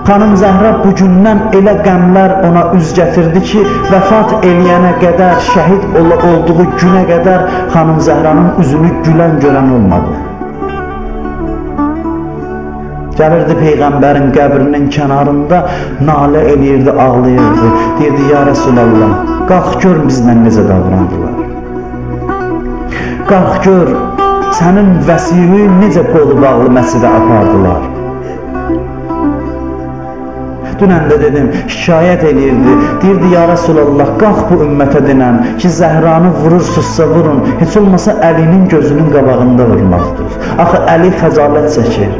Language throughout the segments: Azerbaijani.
Xanım Zəhra bu gündən elə qəmlər ona üz gətirdi ki, vəfat eləyənə qədər, şəhid olduğu günə qədər Xanım Zəhranın üzünü gülən görən olmadı. Gəlirdi Peyğəmbərin qəbrinin kənarında, nalə eləyirdi, ağlayırdı. Deyirdi, ya Rəsulallah, qalx gör bizlə necə davrandılar. Qalx gör, sənin vəsiyi necə qolu bağlı məscidə apardılar. Dünən də dedim, şikayət eləyirdi. Deyirdi, ya Rəsulallah, qalx bu ümmətə denən ki, Zəhranı vurursunuzsa vurun, heç olmasa Əlinin gözünün qabağında vurmaqdır. Axı Əli xəcalət çəkir.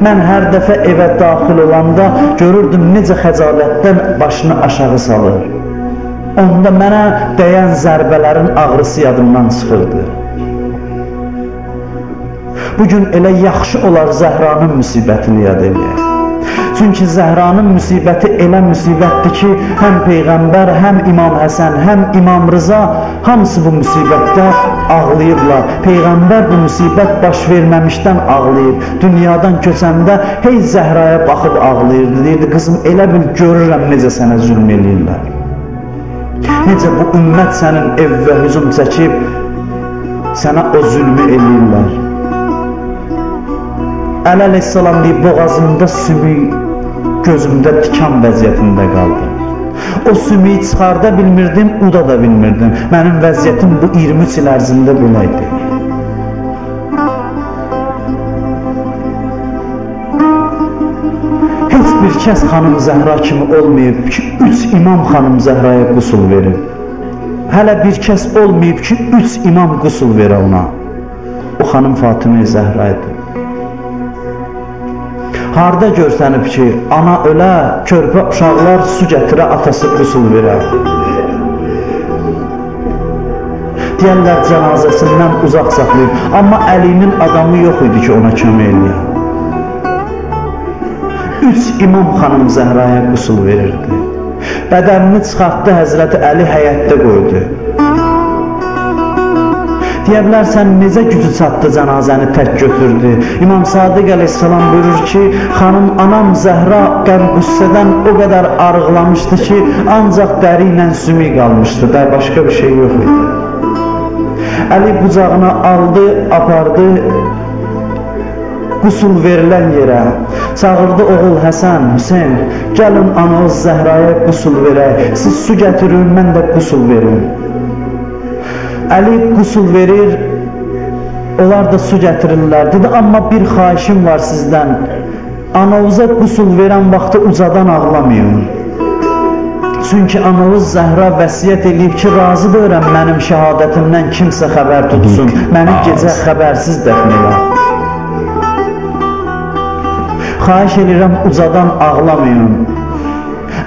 Mən hər dəfə evə daxil olanda görürdüm necə xəcalətdən başını aşağı salır. Onda mənə dəyən zərbələrin ağrısı yadımdan çıxırdı. Bugün elə yaxşı olar Zəhranın müsibətini yad eləyək. Çünki Zəhranın müsibəti elə müsibətdir ki, həm Peyğəmbər, həm İmam Həsən, həm İmam Rıza hamısı bu müsibətdə ağlayıblar. Peyğəmbər bu müsibət baş verməmişdən ağlayıb. Dünyadan köçəndə hey Zəhraya baxıb ağlayırdı. Deyirdi, qızım, elə bil görürəm necə sənə zülm eləyirlər. Necə bu ümmət sənin ev və hüzum çəkib, sənə o zülmü eləyirlər. Əli əleyhissalam deyib, boğazımda sümük, gözümdə tikan vəziyyətində qaldı. O sümüyü çıxarda bilmirdim, uda da bilmirdim. Mənim vəziyyətim bu 23 il ərzində belə idi. Heç bir kəs Xanım Zəhra kimi olmayıb ki, 3 imam Xanım Zəhraya qusul verib. Hələ bir kəs olmayıb ki, 3 imam qusul verə ona. O Xanım Fatimə Zəhra idi. Harda görsənib ki, ana ölə, körpə uşaqlar su gətirə, atası qusul verə. Deyərlər, cənazəsindən uzaq saxlayıb, amma Əlinin adamı yox idi ki, ona kömək eləyə. 3 imam Xanım Zəhraya qusul verirdi. Bədənini çıxartdı, Həzrəti Əli həyətdə qoydu. Deyə bilərsən, necə gücü çatdı cənazəni tək götürdü. İmam Sadiq əleyhissalam buyurur ki, xanım anam Zəhra qəm-qüssədən o qədər arıqlamışdı ki, ancaq dəri ilə sümük qalmışdı, da başqa bir şey yox idi. Əli qucağına aldı, apardı, qusul verilən yerə. Çağırdı oğul Həsən, Hüseyn, gəlin anamız Zəhraya qusul verək, siz su gətirin, mən də qusul verim. Əli qusul verir, onlar da su gətirirlər. Dedi, amma bir xahişim var sizdən. Anamıza qusul verən vaxtı ucadan ağlamayın. Çünki anamız Zəhra vəsiyyət eləyib ki, razı deyirəm mənim şəhadətimdən kimsə xəbər tutsun. Məni gecə xəbərsiz dəfn elə. Xahiş eləyirəm, ucadan ağlamayın.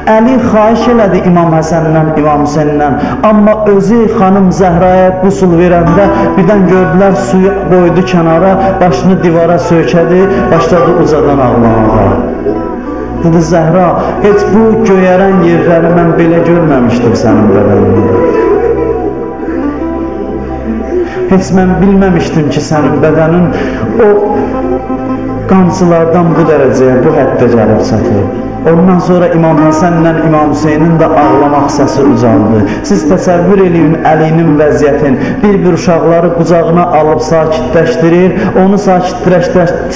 Əli xahiş elədi İmam Həsəndən, İmam Hüseyndən. Amma özü Xanım Zəhraya qusul verəndə birdən gördülər, suyu qoydu kənara, başını divara söykədi, başladı ucadan ağlamağa. Dedi, Zəhra, heç bu göyərən yerləri mən belə görməmişdim sənin bədənində. Heç mən bilməmişdim ki, sənin bədənin o qamçılardan bu dərəcəyə, bu həddə gəlib çatır. Ondan sonra İmam Həsənlə İmam Hüseynin də ağlamaq səsi ucaldı. Siz təsəvvür eləyin Əlinin vəziyyətin. Bir-bir uşaqları qucağına alıb sakitləşdirir. Onu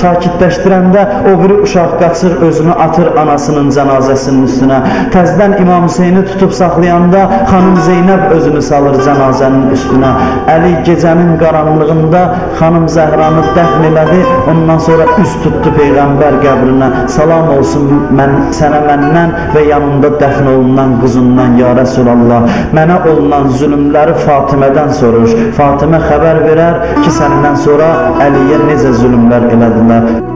sakitləşdirəndə o biri uşaq qaçır, özünü atır anasının cənazəsinin üstünə. Təzdən İmam Hüseyni tutub saxlayanda Xanım Zeynəb özünü salır cənazənin üstünə. Əli gecənin qaranlığında Xanım Zəhranı dəfn elədi. Ondan sonra üz tutdu Peyğəmbər qəbrinə. Salam olsun sənə məndən və yanında dəfn olunan qızından, ya Rəsulallah. Mənə olunan zülmləri Fatimədən soruş. Fatimə xəbər verər ki, səndən sonra Əliyə necə zülmlər elədilər.